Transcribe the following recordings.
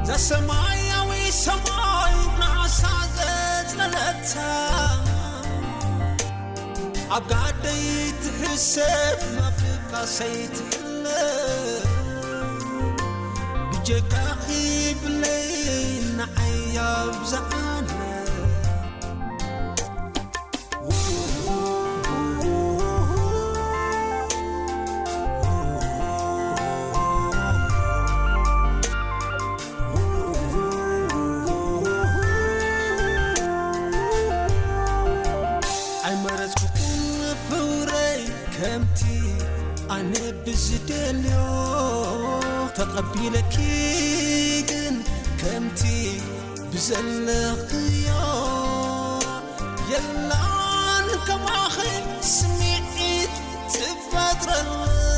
እዛ ሰማያዊ ሰማይ ናሳ ዘጽለለታ፣ ኣብ ጋደይ ትሕሰብ፣ ኣብ ድቃሰይ ትሕለ። ብጀካኺ ብለይ ንዓይ ኣብዝሓለ። ኣይመረጽኩን ፍቕረይ ከምቲ ኣነ ብዝደልዮ፣ ተቐቢለኪ ግን ከምቲ ብዘለኽዮ። የላን ከማኺ ስምዒት ትፈጥረለይ፣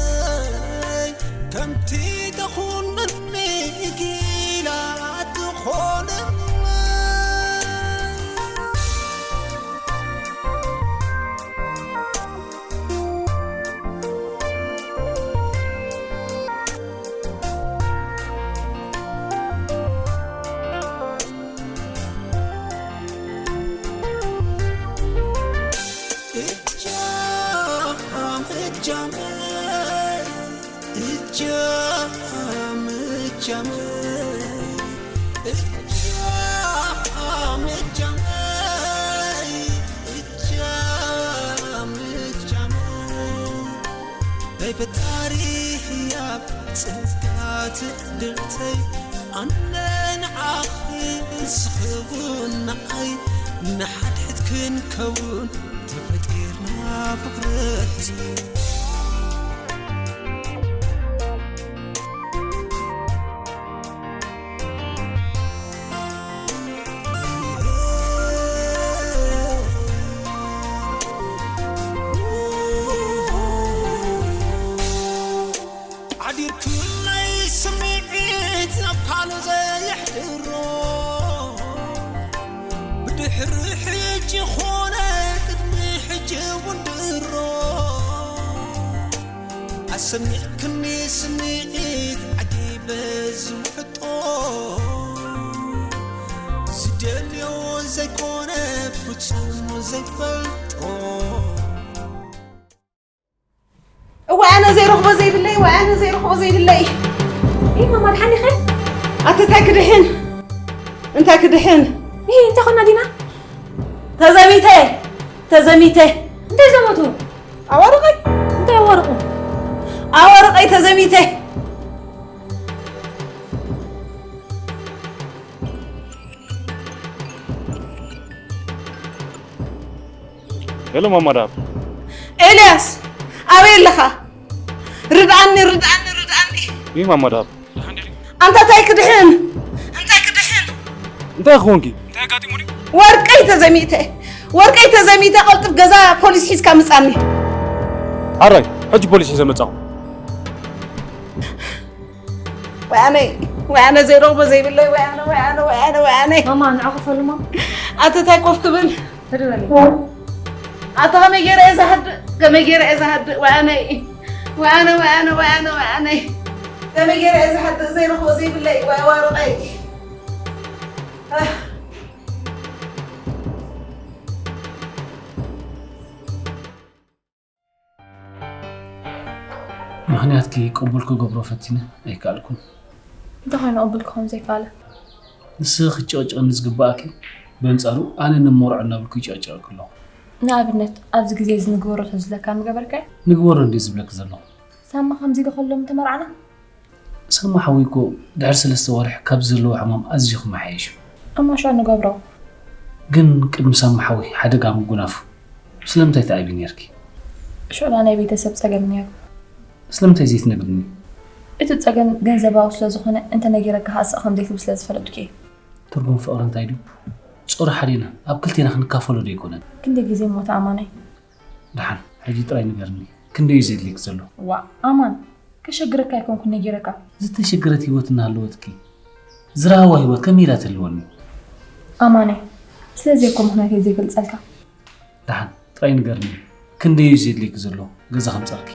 ከምቲ ተኹነኒ ጊላ ትኾነለይ። እጃም እጃመይ፣ እጃም እጃመይ፣ እጃም እጃመይ፣ እጃም እጃመይ። ናይ ፈጣሪ ህያብ ጸጋ ትዕድልተይ፣ ኣነ ንዓኺ ንስኺ እውን ንዓይ፣ ንሓድሕድ ክንከውን ተፈጢርና ፍቕረይ። ሓዲርኩለይ ስምዒት ናብ ካልእ ዘየሕድሮ፣ ብድሕሪ ሕጂ ኾነ ቅድሚ ሕጂ እውን ድሮ፣ ኣሰሚዕክኒ ስምዒት ዓጊበ ዝውሕጦ፣ ዝደልዮ ዘይኮነ ፍጹም ዘይፈልጦ። እዋይ ኣነ ዘይረኽቦ ዘይብለይ፣ እዋይ ኣነ ዘይረኽቦ ዘይብለይ። እይ ማማ፣ ድሓን ኢኸ? ኣቲ እንታይ ክድሕን? እንታይ ክድሕን? እይ እንታይ ኾና ዲና? ተዘሚተ፣ ተዘሚተ። እንታይ ዘመቱ? ኣዋርቐይ። እንታይ ኣዋርቑ? ኣዋርቐይ ተዘሚተ። ሄሎ ማማ ዳብ። ኤልያስ፣ ኣበይ ኣለኻ? ርድኣኒ፣ ርድኣኒ፣ ርድኣኒ። ይህ ማማ ዳብ። ኣንታ እንታይ ክድሕን? እንታይ ክድሕን? እንታይ ክኾንኪ? እንታይ ኣጋጢሙኒ? ወርቀይ ተዘሚተ፣ ወርቀይ ተዘሚተ፣ ቀልጥፍ ገዛ ፖሊስ ሒዝካ ምጻኒ። ኣራይ፣ ሕጂ ፖሊስ ሒዘ መጻኹ። ወያነይ፣ ወያነ ዘይረኽቦ ዘይብለይ፣ ወያነ፣ ወያነ፣ ወያነ፣ ወያነ። ማማ፣ ንዑ ክፈሉ ማማ። ኣቲ እንታይ ኮፍ ክብል? ተደበሊ። ኣቲ ከመይ ገይረ እየ ዝሃድእ? ከመይ ገይረ እየ ዝሃድእ? ወያነይ፣ ወያነ፣ ወያነ፣ ወያነ፣ ወያነይ። ከመይ ገይረ እየ ዝሃድእ? ዘይረኽቦ ዘይብለይ፣ ወይ ዋርቐይ። ኣህ። ምኽንያትኪ ቅቡል ክገብሮ ፈቲነ ኣይከኣልኩን። እንታይ ኮይኑ ቅቡል ክኸውን ዘይከኣለ? ንስኺ ክትጭቕጭቕኒ ዝግብኣኪ፣ በንጻሩ ኣነ ንመርዖ እናበልኩ ይጭቕጭቐኪ ኣለኹ። ንኣብነት፣ ኣብዚ ግዜ እዚ ንግበሮ ተዝብለካ ምገበርካዮ? ንግበሮ እንድየ ዝብለኪ ዘለኹ። ሳማ ከምዚ ኢሉ ከሎ ምተመርዓና? ሳማ ሓወይ እኮ ድሕሪ ሰለስተ ወርሒ ካብዚ ዘለዎ ሕማም ኣዝዩ ክመሓየሽ እዩ። እሞ ሽዑ ንገብሮ። ግን ቅድሚ ሳማ ሓወይ ሓደጋ ምጉናፉ ስለምንታይ ትኣብዪ ነይርኪ? ሽዑ ናይ ቤተሰብ ጸገም ነይሩ። ስለምንታይ ዘይትነግርኒ? እቲ ጸገም ገንዘባዊ ስለ ዝኾነ እንተ ነጊረካ ሃስእ ከም ዘይትብል ስለ ዝፈለጥኩ እየ። ትርጉም ፍቕሪ እንታይ ድዩ? ጾር ሓዴና ኣብ ክልቴና ክንካፈሎ ዶ ኣይኮነን? ክንደይ ግዜ እሞ ተኣማናይ? ደሓን፣ ሕጂ ጥራይ ንገርኒ፣ ክንደይ እዩ ዘድልየኪ ዘሎ? ዋእ ኣማን፣ ከሸግረካ ኣይኮንኩን ነጊረካ። ዝተሸገረት ህይወት እናሃለወትኪ ዝረሃዋ ህይወት ከመይ ኢላ ትህልወኒ? ኣማነ፣ ስለዚ እኮ ምኽንያት እየ ዘይገልጸልካ። ደሓን ጥራይ ንገርኒ፣ ክንደይ እዩ ዘድልየኪ ዘሎ ገዛ ከምጸልኪ?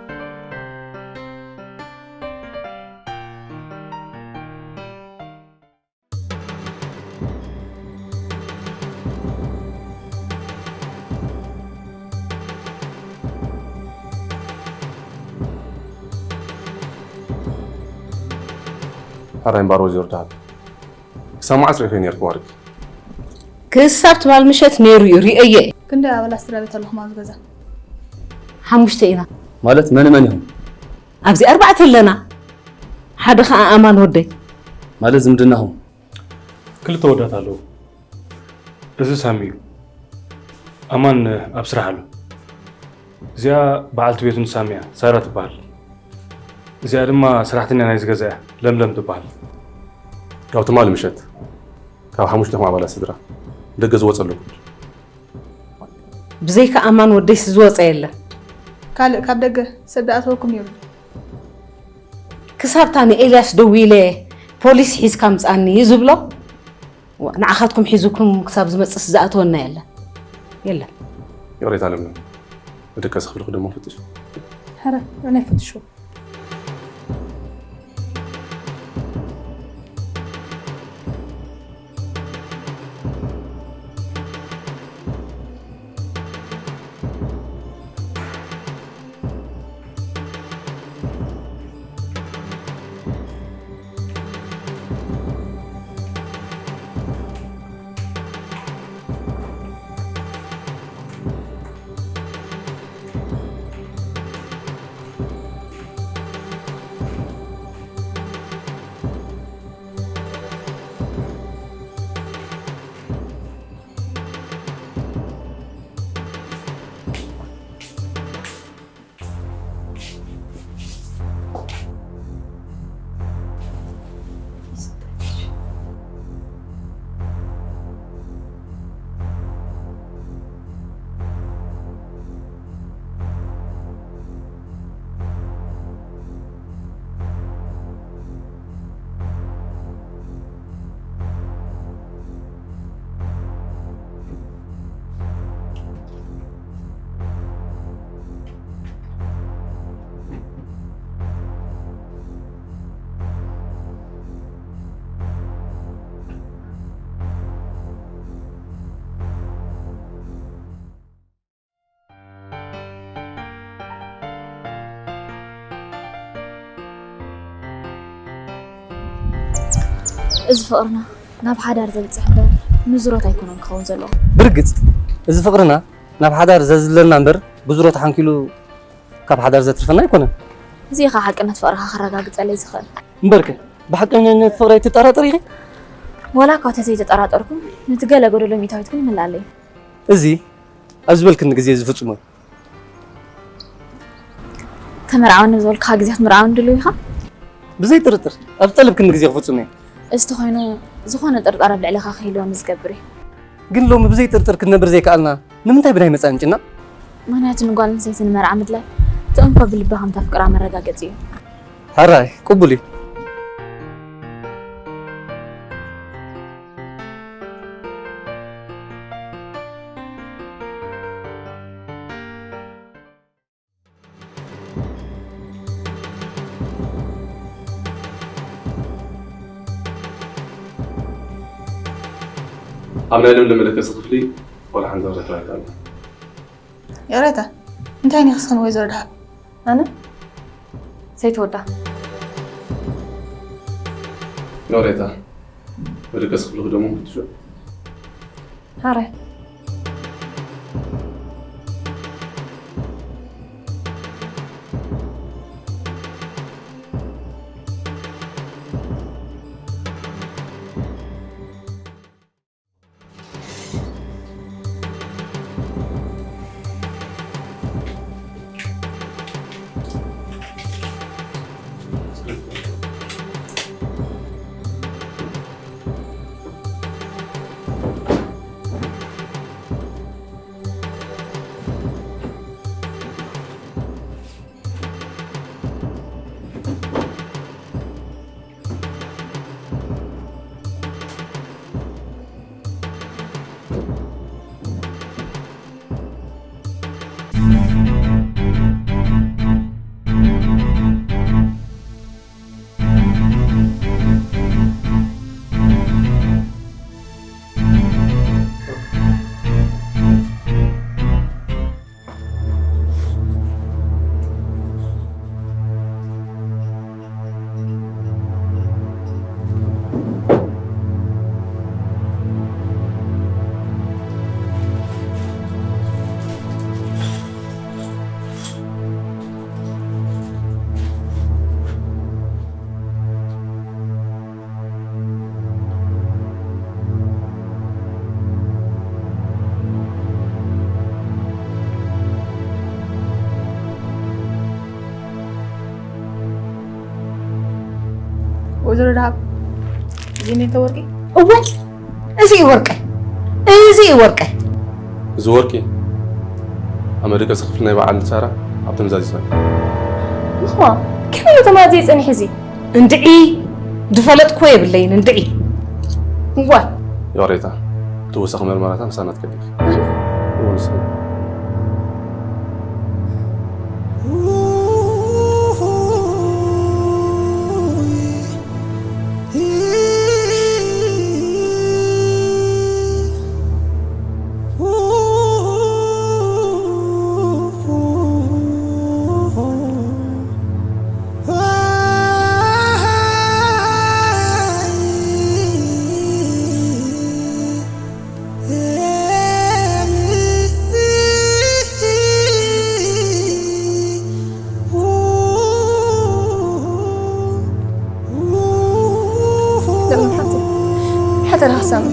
ሕራይ እምበኣር ወይዘሮ ደሃብ፣ ክሳብ መዓስ ርኢኺ ነይርኪ ዋርክ? ክሳብ ትማል ምሸት ነይሩ እዩ፣ ርእየዮ እየ። ክንደይ ኣባላት ስድራ ቤት ኣለኹም ኣብዚ ገዛ? ሓሙሽተ ኢና። ማለት መን መን ኢኹም? ኣብዚ ኣርባዕተ ኣለና። ሓደ ኸኣ ኣማን ወደይ። ማለት ዝምድናኹም? ክልተ ወዳት ኣለዉ። እዚ ሳሚ እዩ። ኣማን ኣብ ስራሕ ኣሎ። እዚኣ በዓልቲ ቤቱ ንሳሚ እያ፣ ሳራ ትበሃል። እዚኣ ድማ ሰራሕተኛ ናይዚ ገዛ እያ፣ ለምለም ትበሃል። ካብ ትማሊ ምሸት ካብ ሓሙሽተኹም ኣባላት ስድራ ደገ ዝወጸ ኣለኩም? ብዘይካ ኣማን ወደይሲ ዝወጸ የለን። ካልእ ካብ ደገ ሰብ ዝኣተወኩም የብሉ። ክሳብታ ንኤልያስ ደዊለ ፖሊስ ሒዝካ ምጻኒ እዩ ዝብሎ። ዋ፣ ንዓኻትኩም ሒዙኩም ክሳብ ዝመጽእስ ዝኣትወና የለን። የለን። ይቕሬታ ለምለም። ብድቀስ ክፍልኹ ደሞ ፈትሽ። ሕረ፣ ኣነ ይፈትሽዎ። እዚ ፍቕርና ናብ ሓዳር ዘብጽሕ እምበር፣ ንዝሮት ኣይኮነን ክኸውን ዘለዎ። ብርግጽ፣ እዚ ፍቕርና ናብ ሓዳር ዘዝለና እምበር፣ ብዝሮት ሓንኪሉ ካብ ሓዳር ዘትርፈና ኣይኮነን። እዚ ኢኻ ሓቅነት ፍቕርኻ ከረጋግጸለይ ዝኽእል። እምበርከ፣ ብሓቀኛነት ፍቕረይ ትጠራጠሪ ኢኺ? ዋላ እኳ ተዘይተጠራጠርኩ፣ ነቲ ገለ ጎደሎ ሚእታዊት ግን ይምላኣለይ። እዚ ኣብ ዝበልክኒ ግዜ ዝፍጽሞ እዩ። ተመርዓወኒ ዝበልኩኻ ግዜ ክትምርዓወኒ ድሉው ኢኻ? ብዘይ ጥርጥር፣ ኣብ ዝጠለብክኒ ግዜ ክፍጽሞ እዩ። እዚ ተኾይኑ፣ ዝኾነ ጥርጣረ ኣብ ልዕሌኻ ከይህልወኒ ዝገብር እዩ። ግን ሎሚ ብዘይ ጥርጥር ክንነብር ዘይከኣልና ንምንታይ ብናይ መጻኢ ምጭናቕ? ምኽንያቱ ንጓል ኣንስተይቲ ንመርዓ ምድላይ ትእንኮ ብልቢ ከም ተፍቅራ መረጋገጺ እዩ። ሕራይ፣ ቅቡል እዩ። ኣብ ናይ ለምለም መደቀሲ ክፍሊ ቆልዓ ሓንቲ ንረክባ ኣላ። ይቕሬታ፣ እንታይ ንኽስኽን ወይዘሮ ደሃብ? ኣነ? ሰይተወዳ። ይቕሬታ፣ መደቀሲ ክፍሊ ክደሞ ክትሹ። ሃረ። ዶ ደሃብ? እዚ እንተ ወርቂ? እወ፣ እዚ እዩ ወርቂ። እዚ እዩ ወርቂ። እዚ ወርቂ ኣብ መደቀሲ ክፍሊ ናይ በዓል ሳራ ኣብ ተመዛዚዝና። ንኹዋ፣ ከመይ እዩ ተመዛዚዙ ጸኒሑ እዚ? እንድዒ፣ ዝፈለጥኩዎ የብለይን፣ እንድዒ። እወ። ይቕሬታ፣ እቲ ወሳኺ መርመራታ ምሳና ትከድ ኢኺ። ኣነ? እወ፣ ንስኺ። ለምን ሓንቲ ሓተራ ሳሚ።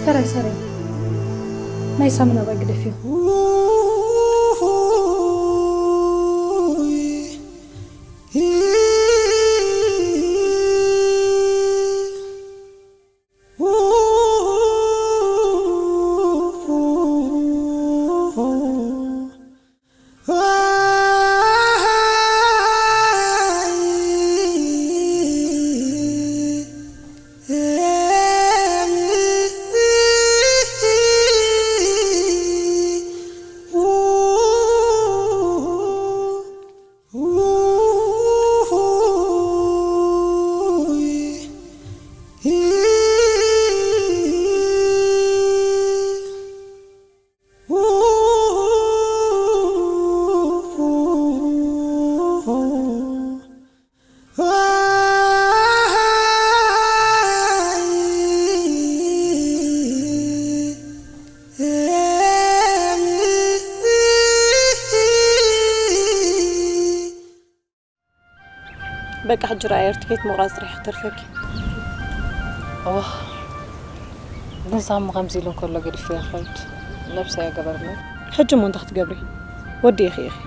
ተራይ ሰረይ። ናይ ሳሚ ናባይ ግደፍዮ። በቃ ሕጂ ርኣየር ትኬት ምቑራጽ ጥራሕ ክትተርፈኪ። እዋ፣ ግን ሳሚ ከምዚ ኢሉ እንከሎ ገዲፈያ ክኸይድ ነብሰይ ኣይገበርኒ። ሕጂ እሞ እንታይ ክትገብሪ? ወዲ ኢኺ ኢኺ።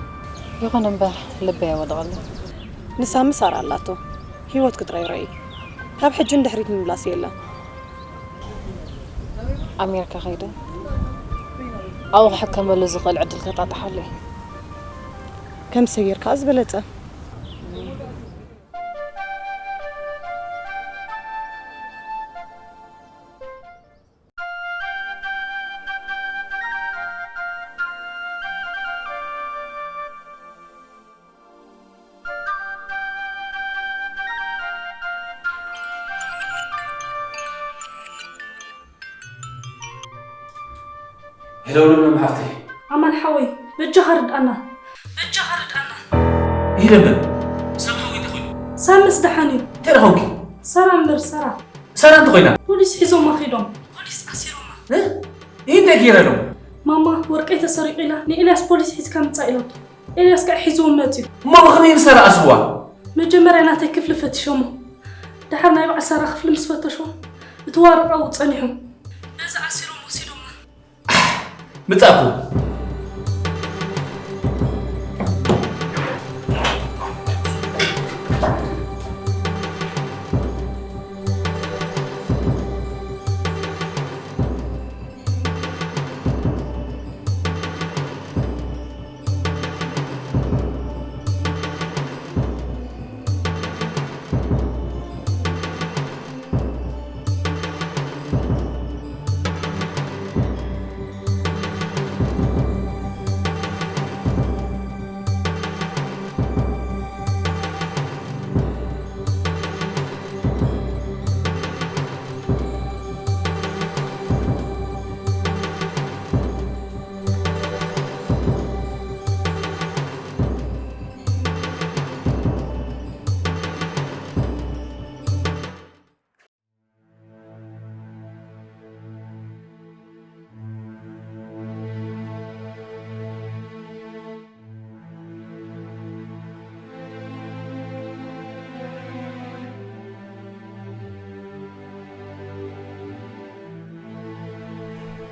ይኹን እምበር ልበይ ኣይወደቐሉን። ንሳሚ ሳራ ኣላቶ። ህይወት ክትረይሮ እዩ። ካብ ሕጂ ንድሕሪት ምምላስ የለን። ኣሜሪካ ከይደ ኣብኡ ክሕከመሉ ዝኽእል ዕድል ከጣጥሓሉ እየ። ከም ሰጊር ከኣ ዝበለጸ። ሄሎ ለምለም ሓፍተይ። ኣማን ሓወይ፣ በጃኻ ርድኣና። በጃኻ ርድኣና። ይህ ለምለም፣ ሳሚ ሓወይ እንታይ ኮይኑ? ሳሚ ምስ ደሓን እዩ። እንታይ ደኸምኪ? ሰራ እምበር ሰራ። ሰራ እንታይ ኮይና? ፖሊስ ሒዞማ ኸይዶም። ፖሊስ ኣሲሮማ። እ? ይህ እንታይ ገይረ ሎም? ማማ፣ ወርቀይ ተሰሪቑ ኢላ ንኤልያስ ፖሊስ ሒዝካ ምጻእ ኢላቶ። ኤልያስ ከኣ ሒዝዎም መጺኡ። እሞ ብኸመይ ንሳ ደኣ ኣስዋ? መጀመርያ ናተይ ክፍሊ ፈቲሾሞ። ደሓር ናይ በዓል ሳራ ክፍሊ ምስ ፈተሽዎ፣ እቲ ዋርቃ ኣብኡ ጸኒሑ። በዚ ኣሲሮም ወሲዶማ። ምጻእኩ።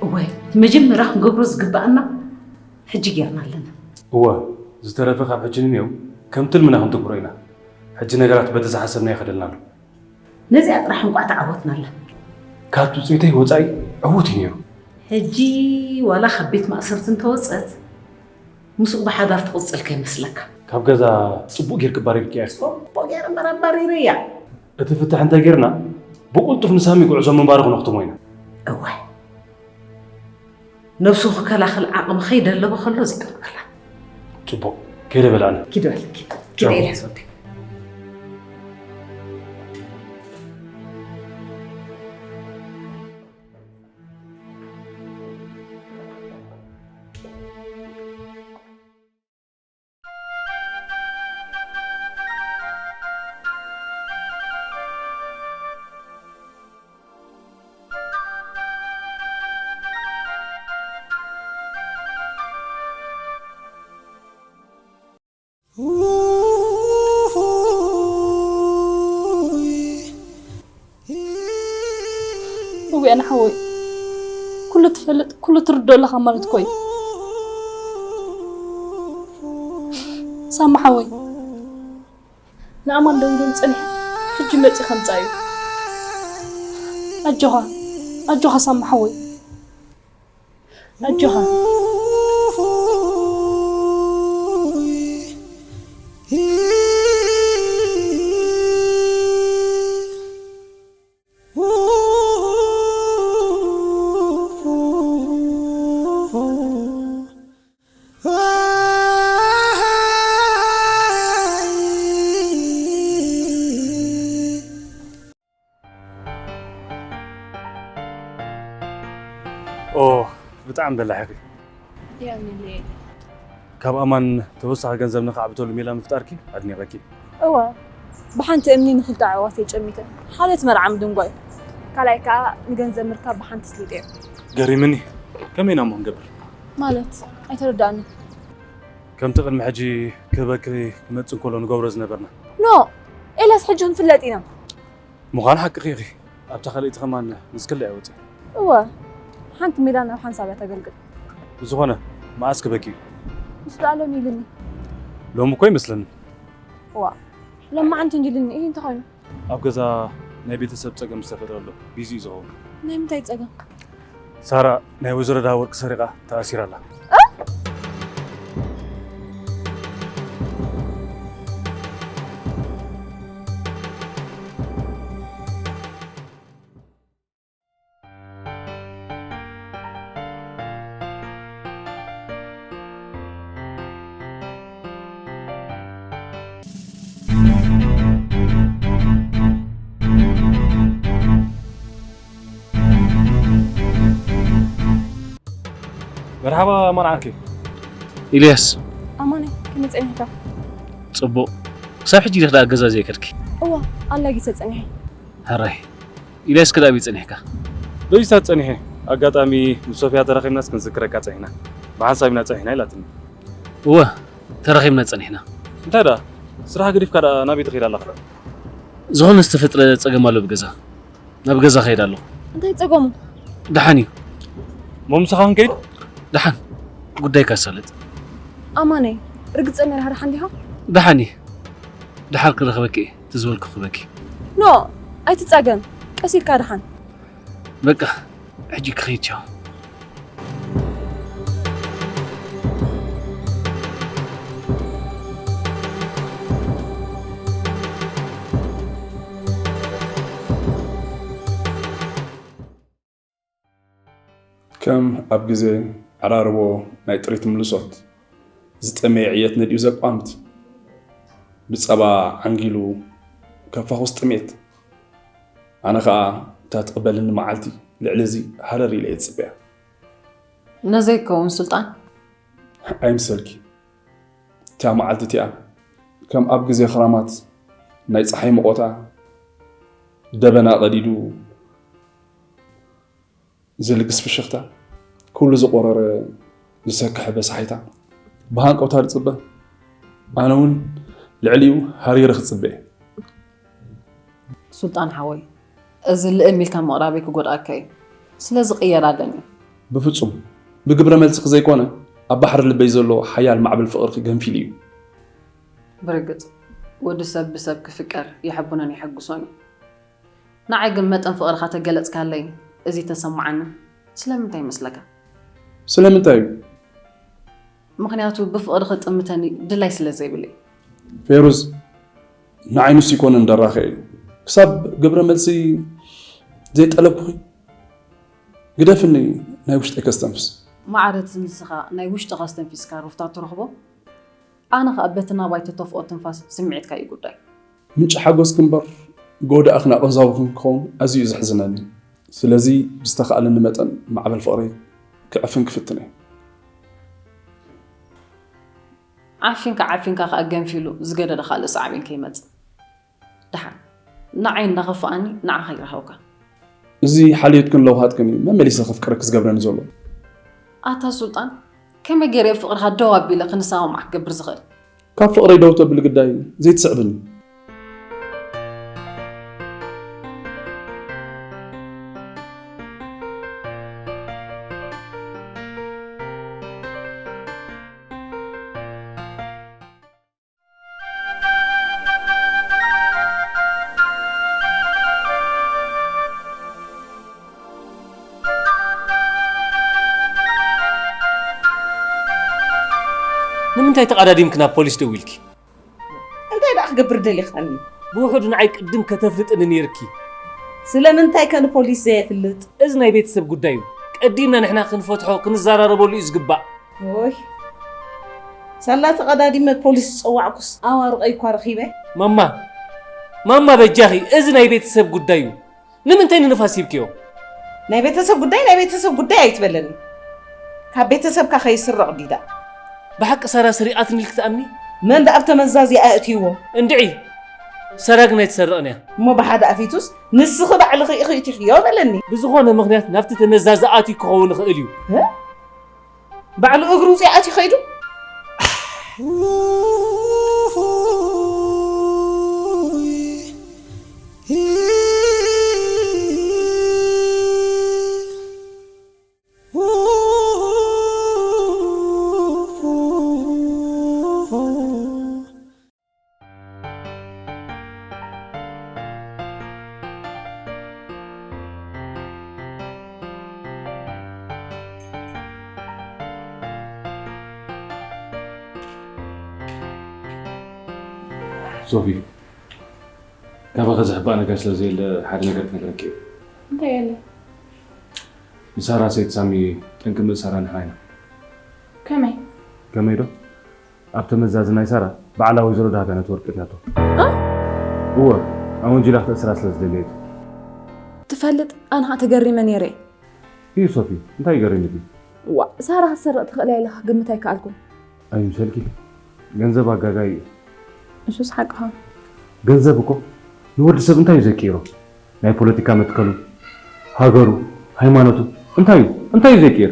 እወ፣ እቲ መጀመርያ ክንገብሮ ዝግብኣና ሕጂ ጌርና ኣለና። እወ፣ ዝተረፈ ካብ ሕጂ ንኔው ከም ትልምና ክንትግብሮ ኢና። ሕጂ ነገራት በቲ ዝሓሰብናዮ ይኸደልና ኣሎ። ነዚኣ ጥራሕ እንቋዕ ተዓወትናላ። ካብ ትጽቢተይ ወጻኢ ዕዉት እዩ ነይሩ። ሕጂ ዋላ ካብ ቤት ማእሰርቲ እንተወጸት ምስኡ ብሓዳር ትቕጽል ከይመስለካ። ካብ ገዛ ጽቡቕ ጌርኪ ኣባሪርክያ። ጽቡቕ ጌረ እምበር ኣባሪረያ። እቲ ፍትሕ እንተጌርና ብቕልጡፍ ንሳሚ ጉዕዞ ምንባሩ ክነኽትሞ ኢና። እዋይ ነብሱ ክከላኸል ዓቕሚ ከይደለበ ከሎ እዚኣ ንበላ። ጽቡቕ ከይደ በል ኣነ። ኪድ በል ኪድ ኪድ ኢልያስ ወደይ። እውያን ሓወይ፣ ኩሉ ትፈልጥ ኩሉ ትርድኦ ኣለኻ ማለት እኮ እዩ። ሳማ ሓወይ፣ ንኣማን ደዊለን ጸኒሐ፣ ሕጂ መጺ ከምጻ እዩ። ኣጆኻ ኣጆኻ ሳማ ሓወይ። ኣጆኻ። ኦ ብጣዕሚ በላሕ ኢኺ። የሚሌ ካብ ኣማን ተወሳኺ ገንዘብ ንኽዓብተሉ ሜላ ምፍጣርኪ ኣድኒቐኪ። እወ ብሓንቲ እምኒ ንኽልተ ኣዕዋፍ እየ ጨሚተ። ሓደ እቲ መርዓ ምድንጓይ፣ ካልኣይ ከዓ ንገንዘብ ምርካብ ብሓንቲ ስሊጠዮ። ገሪምኒ። ከመይ ኢና እሞ ክንገብር? ማለት ኣይተረዳእኒ። ከምቲ ቅድሚ ሕጂ ክህበኪ ክመጽእ እንከሎ ንገብሮ ዝነበርና። ኖ ኤልያስ ሕጂ ክንፍለጥ ኢና። ምዃኑ ሓቅኺ ኢኺ። ኣብታ ካልኣይቲ ከማን ምስ ክልኤ ወፂ። እወ ሓንቲ ሜላ ናብ ሓንሳብ እያ ተገልግል። ብዝኾነ መዓስ ክበኪ እዩ? ምስ ደኣ ሎሚ ኢልኒ። ሎሚ እኮ ይመስለኒ። ዋ ሎማዓንቲ እንጂ ኢልኒ እዩ እንተኾይኑ። ኣብ ገዛ ናይ ቤተሰብ ፀገም ዝተፈጥረ ኣሎ። ቢዚ እዩ ዝኸውን። ናይ ምንታይ ፀገም? ሳራ ናይ ወይዘሮ ዳወርቅ ሰሪቓ ተኣሲራ ኣላ። መርሓባ መርዓርኪ ኢልያስ። ኣማነ ከመይ ጸኒሕካ? ጽቡቕ። ክሳብ ሕጂ ዲኺ ደኣ ገዛ ዘይከድኪ? እዋ ኣላጊሰ ጸኒሐ። ሕራይ። ኢልያስ ክዳኣ ኣበይ ጸኒሕካ? በዚታት ጸኒሐ። ኣጋጣሚ ምስ ሶፍያ ተራኺብናስ ክንዝክረካ ጸኒሕና። ብሓንሳብ ኢና ጸኒሕና ኢላትኒ። እወ ተራኺብና ጸኒሕና። እንታይ ደኣ ስራሕ ገዲፍካ ደኣ ናበይ ትኸይድ ኣለኻ? ዝኾነ ዝተፈጥረ ጸገም ኣሎ ብገዛ። ናብ ገዛ ከይድ ኣለኹ። እንታይ ጸገሙ? ደሓን እዩ። እሞ ምሳኻ ክንከይድ? ደሓን ጉዳይካ ኣሳልጥ። ኣማነይ ርግጸኛ ዲኻ ደሓን ዲኻ? ደሓን እየ። ደሓር ክረኽበኪ እየ። ትዝበልኩ ክበኪ። ኖ ኣይትጻገም፣ ቀስ ኢልካ ደሓን። በቃ ሕጂ ክኸይድ ቻው። ከም ኣብ ግዜ ዕራርቦ ናይ ጥሪት ምልሶት ዝጠመየ ዕየት ነዲኡ ዘቋምት፣ ብጸባ ዓንጊሉ ከፋኹስ ጥሜት፣ ኣነ ኸኣ እታ ትቕበልኒ መዓልቲ ልዕሊ እዚ ሃረር ኢለ እየ ዝጽበያ። ነዘይ ክኸውን ሱልጣን? ኣይምሰልኪ። እታ መዓልቲ እቲኣ ከም ኣብ ግዜ ክራማት ናይ ጸሓይ መቖታ ደበና ቀዲዱ፣ ዝልግስ ፍሽኽታ፣ ኩሉ ዝቖረረ ዝሰክሐ በሳሒታ ብሃንቀውታ ዝጽበ፣ ኣነ እውን ልዕሊኡ ሃሪረ ክጽበ እየ። ሱልጣን ሓወይ፣ እዚ ልእም ኢልካ ምቕራበይ ክጎድኣካ እዩ። ስለዚ ቅየር ኣለኒ። ብፍጹም። ብግብረ መልስኺ ዘይኮነ፣ ኣብ ባሕሪ ልበይ ዘሎ ሓያል ማዕበል ፍቕርኺ ገንፊሉ እዩ። ብርግጽ። ወዲ ሰብ ብሰብ ክፍቀር የሐብኖን የሐጉሶን እዩ። ንዓይ ግን መጠን ፍቕርኻ ተገለጽካለይ እዚ ተሰማዓኒ። ስለምንታይ ይመስለካ? ስለምንታይ እዩ? ምኽንያቱ ብፍቕሪ ክጥምተኒ ድላይ ስለ ዘይብለይ። ፌሩዝ፣ ንዓይ ንሱ ይኮነን ደራኸ እዩ። ክሳብ ግብረ መልሲ ዘይጠለብኩኺ ግደፍኒ፣ ናይ ውሽጠይ ከስተንፍስ። ማዕረ እቲ ንስኻ ናይ ውሽጥኻ ኣስተንፊስካ ሩፍታ ትረኽቦ፣ ኣነ ኸኣ በቲ ናባይ ትተፍኦ ትንፋስ ስምዒትካ እዩ ጉዳይ። ምንጪ ሓጎስኪ እምበር ጎዳእኽን ኣቐዛውኽን ክኸውን ኣዝዩ እዩ ዘሕዝነኒ። ስለዚ ብዝተኻእለኒ መጠን ማዕበል ፍቕረይ ክዕፍን ክፍትን እየ። ዓፊንካ ዓፊንካ ከኣ ገንፊሉ ዝገደደ ካልእ ሳዕቤን ከይመጽእ። ደሓን ንዓይ እንዳኸፍኣኒ ንዓኻ ይረኸብካ። እዚ ሓልዮትክን ለውሃትክን እዩ መመሊሰ ከፍቅረኪ ዝገብረኒ ዘሎ። ኣታ ሱልጣን፣ ከመይ ገይረ ፍቕርኻ ደው ኣቢለ ክንሰማማዕ ክገብር ዝኽእል? ካብ ፍቕረይ ደው ተብሊ ግዳይ ዘይትስዕብኒ። ንምንታይ ተቐዳዲምኪ ናብ ፖሊስ ደዊልኪ? እንታይ ደኣ ክገብር ደሊኻኒ? ብውሑዱ ንዓይ ቅድም ከተፍልጥኒ ነይርኪ። ስለምንታይ ከ ንፖሊስ ዘየፍልጥ? እዚ ናይ ቤተሰብ ጉዳይ እዩ። ቀዲምና ንሕና ክንፈትሖ ክንዘራረበሉ እዩ ዝግባእ። ኦይ ሳላ ተቐዳዲመ ፖሊስ ዝጸዋዕኩስ ኣዋርቐይ እኳ ረኺበ። ማማ ማማ በጃኺ እዚ ናይ ቤተሰብ ጉዳይ እዩ። ንምንታይ ንንፋስ ሂብክዮ? ናይ ቤተሰብ ጉዳይ ናይ ቤተሰብ ጉዳይ ኣይትበለኒ። ካብ ቤተሰብካ ከይስረቕ ዲዳ። ብሓቂ ሳራ ስሪቓትኒ ኢልኪ ትኣምኒ? መን ደኣ ኣብ ተመዛዚ ኣእትይዎ? እንድዒ ሳራ ግን ኣይትሰርቕን እያ። እሞ ብሓደ ኣፊቱስ ንስኺ ባዕልኺ ኢኺ እቲኽዮ በለኒ። ብዝኾነ ምኽንያት ናብቲ ተመዛዚ ኣትዩ ክኸውን ይኽእል እዩ። እ? ባዕሉ እግሩ ውፅእ ኣትዩ ኸይዱ። ሶፊ፣ ካባኺ ዝሕባእ ነገር ስለ ዘየለ ሓደ ነገር ክነግረኪ እየ። እንታይ ኣለ? ንሳራ ሰይቲ ሳሚ ጠንቂ ምእሳራ ንሕና ኢና። ከመይ? ከመይ ዶ? ኣብ ተመዛዚ ናይ ሳራ በዓላ ወይዘሮ ዳህጋ ነትወርቅ እትያቶ። እ? እወ፣ ኣወንጂላ ክትእስራ ስለ ዝደለየት። ትፈልጥ፣ ኣነ ኸዓ ተገሪመ ነይረ። እዩ ሶፊ፣ እንታይ ይገርም እዩ? ዋእ፣ ሳራ ክትሰርቕ ትኽእል እያ ኢለ ክግምት ኣይከኣልኩን። ኣይምሰልኪ፣ ገንዘብ ኣጋጋይ እዩ። እሱስ ሓቅኻ። ገንዘብ እኮ ንወዲ ሰብ እንታይ እዩ ዘይቅይሮ? ናይ ፖለቲካ መትከሉ፣ ሃገሩ፣ ሃይማኖቱ፣ እንታይ እዩ? እንታይ እዩ ዘይቅይር?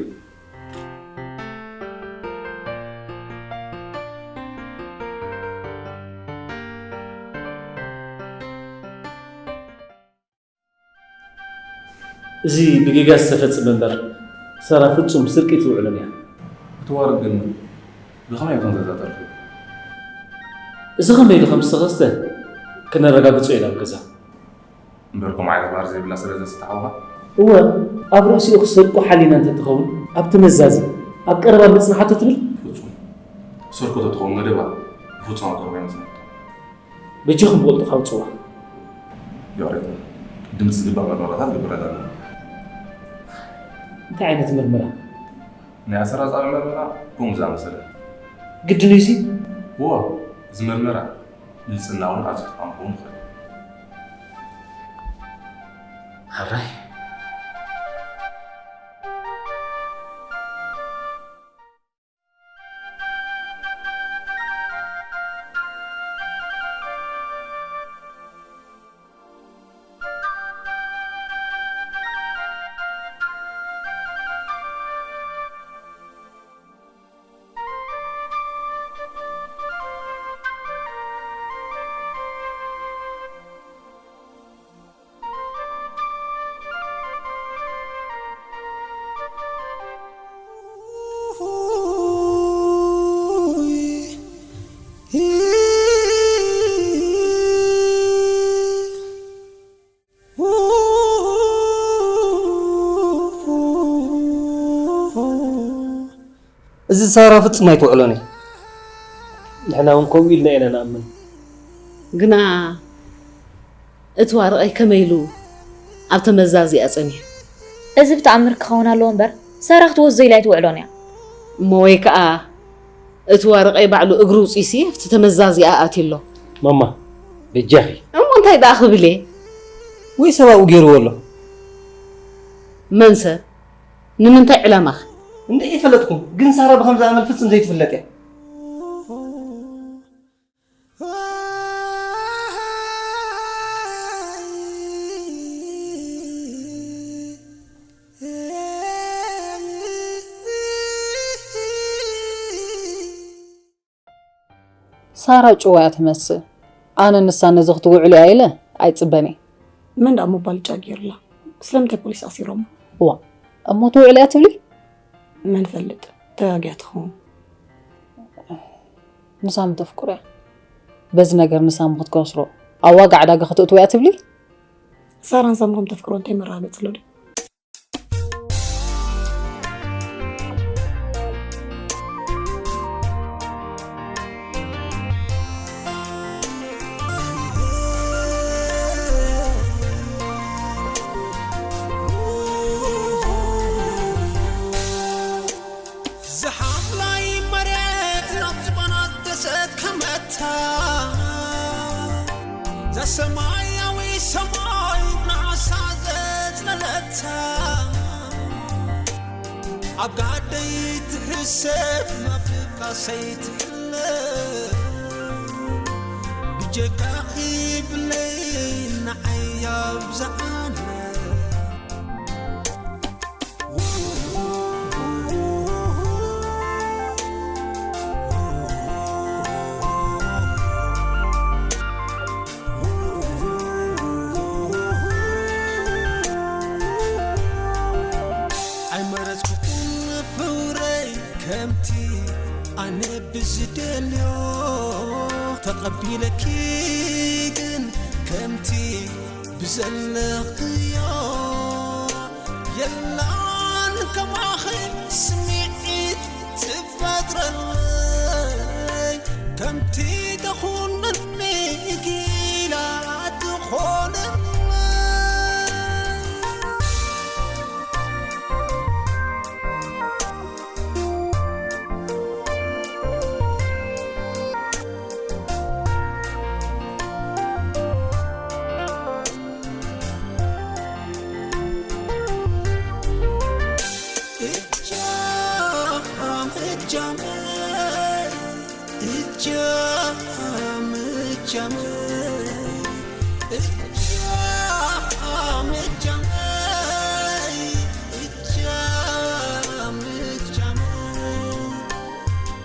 እዚ ብጌጋ ዝተፈጸመ እምበር ሳራ ፍጹም ስርቂ ትውዕሎን እያ። እቲ ዋርግ ግን ብኸመይ ኢኹም ተዛተርኩ? እዚ ኸመይ ኢሉ ከም ዝተኸስተ ክነረጋግጾ ኢና ኣብ ገዛ። እምበር ከምኡ ዓይነት ባህሪ ዘይብላ ስለ ዘስተሓውኻ? እወ፣ ኣብ ርእሲኡ ክሰርቆ ሓሊና እንተትኸውን ኣብቲ መዛዚ ኣብ ቀረባ ምጽንሓቶ ትብል? ፍጹም ሰርቆ ተትኸውን መደባ ብፍጹም ኣብ ቀረባ ኣይመጽናሕቶ። በጃኹም ብቕልጡፍ ኣውጽዋ። ይቕሬታ፣ ቅድም ዝግባእ መርመራታት ግበረላ ኣለዎ። እንታይ ዓይነት መርመራ? ናይ ኣሰራርጻ መርመራ ከምኡ ዝኣመሰለ። ግድን እዩሲ? እወ፣ እዚ መርመራ ግልጽና እውን ኣዝዩ ጠቓሚ ክኸውን ይኽእል። ሕራይ። እዚ ሳራ ፍጹም ኣይትውዕሎን እያ። ንሕና እውን ከምኡ ኢልና ኢና ንኣምን። ግና እቲ ዋርቐይ ከመይ ኢሉ ኣብ ተመዛዚኣ ጸኒሑ? እዚ ብተኣምር ክኸውን ኣለዎ እምበር፣ ሳራ ክትወስዶ ኢላ ኣይትውዕሎን እያ። እሞ ወይ ከኣ እቲ ዋርቐይ ባዕሉ እግሩ ውጺሲ ኣብቲ ተመዛዚኣ ኣትዩ ኣሎ። ማማ፣ በጃኺ። እሞ እንታይ ደኣ ክብል እየ? ወይ ሰብ ኣብኡ ገይርዎ ኣሎ። መን ሰብ? ንምንታይ ዕላማኸ? እንድዒ ፈለጥኩም፣ ግን ሳራ ብኸምዚ ኣመል ፍጹም ዘይትፍለጥ እያ። ሳራ ጭዋ እያ ትመስል። ኣነ ንሳ ነዚ ክትውዕል እያ ኢለ ኣይጽበን እየ። መን ደኣ ምባል ጫ ገይሩላ? ስለምንታይ ፖሊስ ኣሲሮሞ? እዋ፣ እሞ ትውዕል እያ ትብሊ? መን ፈልጥ? ተጋግያ ትኸውን። ንሳም ተፍቅሮ እያ። በዚ ነገር ንሳም ክትከስሮ፣ ኣብ ዋጋ ዕዳጋ ክትእትዎ እያ ትብሊ? ሳራን ሳም ከም ተፍቅሮ እንታይ መረጋገጺ ኣሎ ድዩ? ዝሓምላይ መሬት ናብ ዝባና ተሰከመታ፣ ዘሰማያዊ ሰማይ ንዓሳ ዘጽለለታ፣ ኣብ ጋደይ ትሕሰብ፣ ኣብ ድቃሰይ ትሕለብ፣ ብጀካኺ ብለይ ንዓይ ኣብዝሓለ። ኣይመረጽኩኹን ፍቕረይ ከምቲ ኣነ ብዝደልዮ ተቐቢለኪ ግን ከምቲ ብዘለኽዮ የላን ከማኺ ስምዒት ትፈጥረለይ ከምቲ ተኹነኒ ጊላ ትኾነለይ።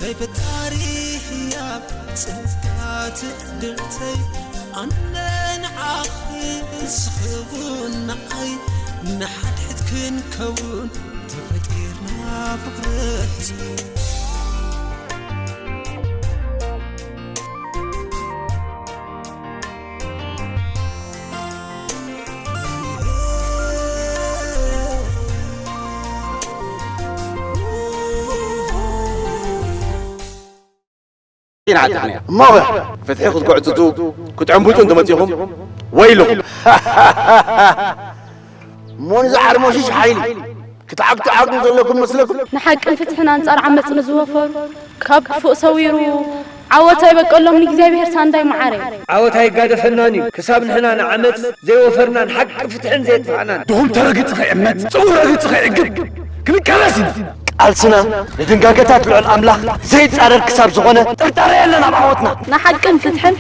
ናይ ፈጣሪ ህያብ ጽንስካ ትዕድልተይ ኣነ ንዓኺ ንስኺ እውን ንዓይ ንሓድሕድ ክንከውን ተፈጢርና ፍቕረይ። ኢና ዓጢቕና። እሞ ፍትሒ ክትጉዕጽጹ ክትዕንቡጡ እንተመጺኹም ወይልኹም። እሞ ንዚ ዓርሞሽሽ ሓይሊ ክትዓግትዓጉ ዘለኩም መስለኩም? ንሓቅን ፍትሕን ኣንጻር ዓመጽ ንዝወፈሩ ካብ ክፉእ ሰዊሩ ዓወት ኣይበቀሎም ንእግዚኣብሔር ሳንዳይ መዓረይ። ዓወት ኣይጋደፈናን እዩ ክሳብ ንሕና ንዓመጽ ዘይወፈርናን ሓቂ ፍትሕን ዘየጥፋእናን። ድኹም ተረግጽ ከይእመት፣ ጽቡቕ ረግጽ ከይዕግብ ክንቃለስ ኢና። ቃልስና ንድንጋገታት ልዑል ኣምላኽ ዘይጻረር ክሳብ ዝኾነ ጥርጣረ የለን ኣብ ዓወትና። ንሓቅን ፍትሕን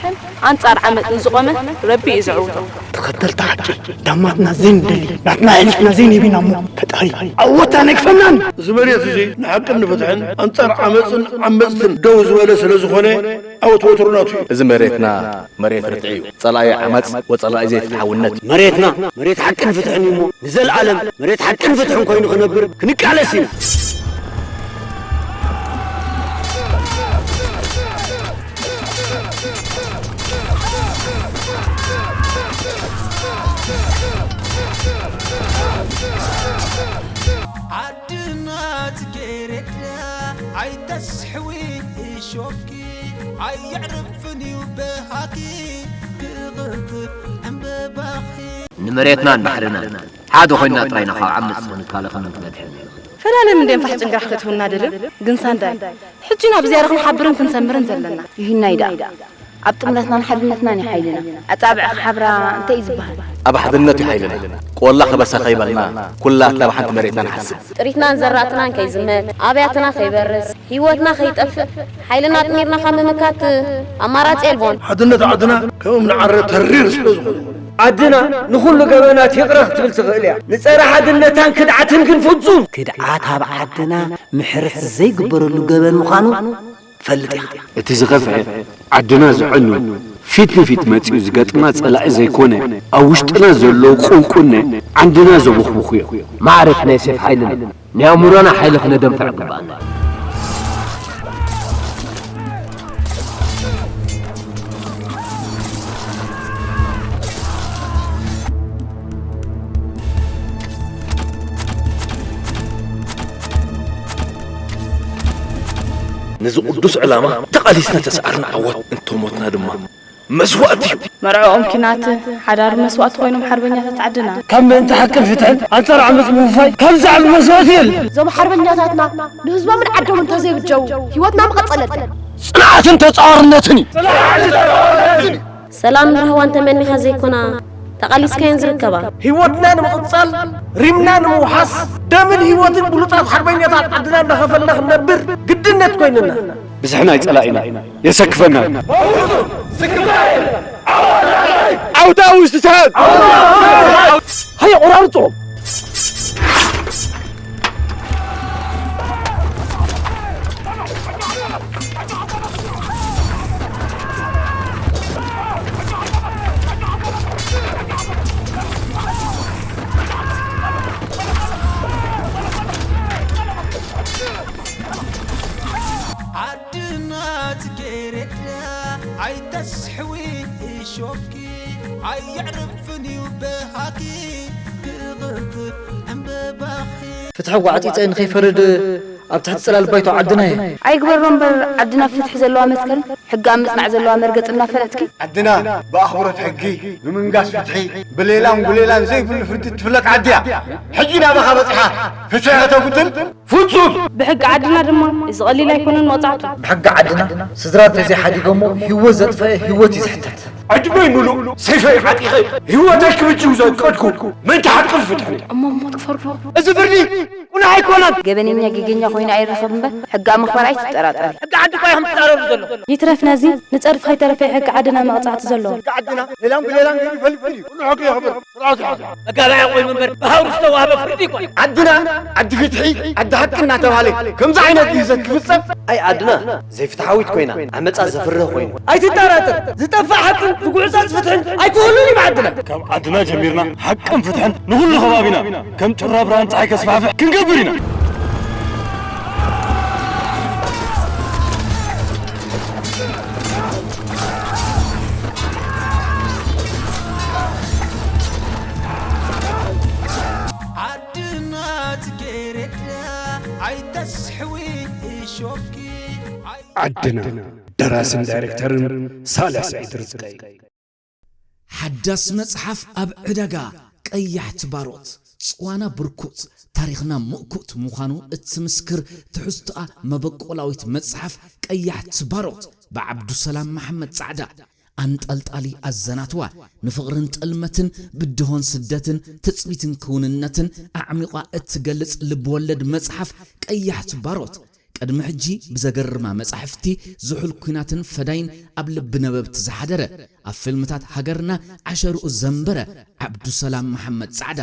ኣንጻር ዓመጽ ንዝቖመ ረቢ እዩ ዘዕውቶ። ተኸተልቲ ሓቂ ዳማትና ዘይንደሊ ናትና ኣሕሊፍና ዘይንህብ ኢና እሞ ፈጣሪ ዓወትና ኣይግፈናን። እዚ መሬት እዚ ንሓቅን ንፍትሕን ኣንጻር ዓመጽን ዓመጽትን ደው ዝበለ ስለ ዝኾነ ዓወት ወትሩ ናቱ እዩ። እዚ መሬትና መሬት ርትዒ እዩ። ጸላኢ ዓመጽ ወጸላኢ ዘይፍትሓውነት እዩ። መሬትና መሬት ሓቅን ፍትሕን እዩ እሞ ንዘለኣለም መሬት ሓቅን ፍትሕን ኮይኑ ክነብር ክንቃለስ ኢና። ዓድና ጽጌረዳ ኣይተ ሾኪ ኣየዕርፍን እዩ በሃኪ ክቕንጥብ ዕምበባኺ። ንመሬትናን ባሕርናን ሓደ ኮይንና ጥራይና ካብ ዓመጽ ክንከላኸልን ክንበድሕን ንኽእል። ፈላለ ምንድን ፋሕ ጭንግራሕ ከትህቡና ደልዩ፣ ግን ሳንዳይ ሕጂ ናብ ዝያዳ ክንሓብርን ክንሰምርን ዘለና። ይህናይ ደኣ ኣብ ጥምረትናን ሓድነትናን እዩ ሓይልና። ኣጻብዕ ክሓብራ እንታይ እዩ ዝበሃል? ኣብ ሓድነት እዩ ሓይልና። ቆላ ከበሳ ከይበልና ኩላትና ብሓንቲ መሬትና ንሓስብ። ጥሪትናን ዘራእትናን ከይዝመት፣ ኣብያትና ከይበርስ፣ ህይወትና ከይጠፍእ፣ ሓይልና ኣጥሚርና ካብ ምምካት ኣማራጺ የልቦን። ሓድነት ዓድና ከም እምኒ ዓረ ተሪር ስለ ዝኾነ። ዓድና ንኹሉ ገበናት ይቕረ ክትብል ትኽእል እያ። ንጸረ ሓድነታን ክድዓትን ግን ፍጹም። ክድዓት ኣብ ዓድና ምሕረት ዘይግበረሉ ገበን ምዃኑ ትፈልጥ ኢኻ። እቲ ዝኸፍአ ዓድና ዘዕኑ ፊት ንፊት መጺኡ ዝገጥማ ጸላኢ ዘይኮነ፣ ኣብ ውሽጥና ዘለዉ ቁንቁነ ዓንድና ዘቦኽብኹ እዮም። ማዕረት ናይ ሴፍ ሓይልና ናይ ኣእምሮና ሓይሊ ክነደንፍዕ ግባኣና። ነዚ ቅዱስ ዕላማ ተቓሊስና ተሰኣርና ዓወት፣ እንተሞትና ድማ መስዋእቲ እዩ። መርዕኦም ኪናት ሓዳር መስዋእቲ ኮይኖም ሓርበኛታት ዓድና። ካብ ምእንቲ ሓቅን ፍትሕን ኣንጻር ዓመጽ ምውፋይ ካብ ዝዓቢ መስዋእቲ የለን። እዞም ሓርበኛታትና ንህዝቦምን ዓዶምን እንተዘይብጀው ህይወትና ምቐጸለትን። ጽንዓትን ተጻዋርነትን እዩ። ሰላምን ራህዋን ተመኒኻ ዘይኮና ተቓሊስካየን ዝርከባ። ህይወትና ንምቕጻል፣ ሪምና ንምውሓስ፣ ደምን ህይወትን ብሉጻት ሓርበኛታት ዓድና እንዳኸፈልና ክንነብር ግድነት ኮይንና። ብዝሒ ናይ ጸላኢና የሰክፈና። ዓውታ ውሽጥታት ሃየ ቆራርጾ። ዓድና ጽጌረዳ ኣይተስሕዊ እሾኪ ኣየዕርፍን እዩ በሃኪ ክቕንጥብ ዕምበባኺ። ፍትሒ ጓዕጺጸ ንኸይፈርድ ኣብ ትሕቲ ጽላል ባይቶ ዓድና እየ። ኣይግበሮ እምበር ዓድና ፍትሒ ዘለዋ መትከል ሕጊ ኣብ ምጽናዕ ዘለዋ መርገጽ እናፈለጥኪ። ዓድና ብኣኽብሮት ሕጊ፣ ብምንጋስ ፍትሒ፣ ብሌላን ጉሌላን ዘይብሉ ፍርዲ እትፍለጥ ዓዲ እያ። ሕጂ ናባኻ በጺሓ ፍትሒ ከተጉድል ፍጹም። ብሕጊ ዓድና ድማ እዚ ቀሊል ኣይኮነን መቕጻዕቱ። ብሕጊ ዓድና ስድራ እንተዘይሓዲጎሞ ህይወት ዘጥፈአ ህይወት እዩ ዝሕተት። ዕድመይ ምሉእ ሰይፈይ ዓጢቐ ህይወተይ ክብጅው ዘቀድኩ ምእንቲ ሓቅን ፍትሕን እየ። እሞ ሞት ክፈርዶ? እዚ ፍርዲ ቁኑዕ ኣይኮነን። ገበነኛ ጌገኛ ኮይኑ ኣይረኸብ እምበር ሕጊ ኣብ ምኽባር ኣይትጠራጠሪ። ሕጊ ዓዲ እኳ ኢኹም ትጻረሩ ዘለኹም። ይትረፍ ነዚ ንጸድፊ ከይተረፈ ሕጊ ዓድና መቕጻዕቲ ዘለዎ። ሕጊ ዓድና ሌላን ብሌላን ገይሩ ይፈልፍል እዩ። ኩሉ ሕጊ የኽብር። ስርዓት ይሓዝ። መጋባእያ ኮይኑ እምበር ብሃውሪ ዝተዋህበ ፍርዲ ኣይኮነን። ዓድና ዓዲ ፍትሒ ዓዲ ሓቂ እናተባህለ ከምዚ ዓይነት ግህሰት ክፍጸም ኣይ ዓድና ዘይፍትሓዊት ኮይና ዓመጻ ዘፍርህ ኮይኑ። ኣይትጠራጠር፣ ዝጠፍእ ሓቅን ዝጉዕጸጽ ፍትሕን ኣይክህሉን እዩ ብዓድና። ካብ ዓድና ጀሚርና ሓቅን ፍትሕን ንኹሉ ከባቢና ከም ጩራ ብርሃን ጸሓይ ከስፋሕፍሕ ክንገብር ኢና። ዓድና ጽጌረዳ ኣይተስሕዊ እሾኪ ኣይ- ዓድና ደራስን ዳይሬክተርን ሳልሕ ስዒድ ርዝቀይ። ሓዳስ መጽሓፍ ኣብ ዕዳጋ ቀያሕቲ ባሮት ጽዋና ብርኩት ታሪኽና ምእኩት ምዃኑ እትምስክር ትሕዝቶኣ መበቆላዊት መጽሓፍ ቀያሕቲ ባሮት ብዓብዱሰላም መሓመድ ጻዕዳ ኣንጠልጣሊ ኣዘናትዋ ንፍቕርን ጥልመትን ብድሆን ስደትን ትጽቢትን ክውንነትን ኣዕሚቋ እትገልጽ ልብወለድ መጽሓፍ ቀያሕቲ ባሮት ቅድሚ ሕጂ ብዘገርማ መጻሕፍቲ ዝሑል ኲናትን ፈዳይን ኣብ ልቢ ነበብቲ ዝሓደረ ኣብ ፊልምታት ሃገርና ዓሸርኡ ዘንበረ ዓብዱሰላም መሓመድ ጻዕዳ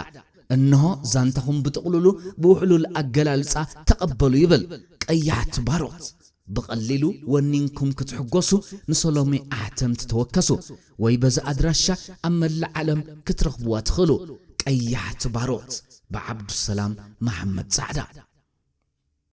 እንሆ ዛንታኹም ብጥቕሉሉ ብውሕሉል ኣገላልጻ ተቐበሉ ይብል ቀያሕቲ ባሮት። ብቐሊሉ ወኒንኩም ክትሕጎሱ ንሰሎሜ ኣሕተምቲ ተወከሱ ወይ በዚ ኣድራሻ ኣብ መላእ ዓለም ክትረኽብዋ ትኽእሉ። ቀያሕቲ ባሮት ብዓብዱሰላም መሓመድ ጻዕዳ።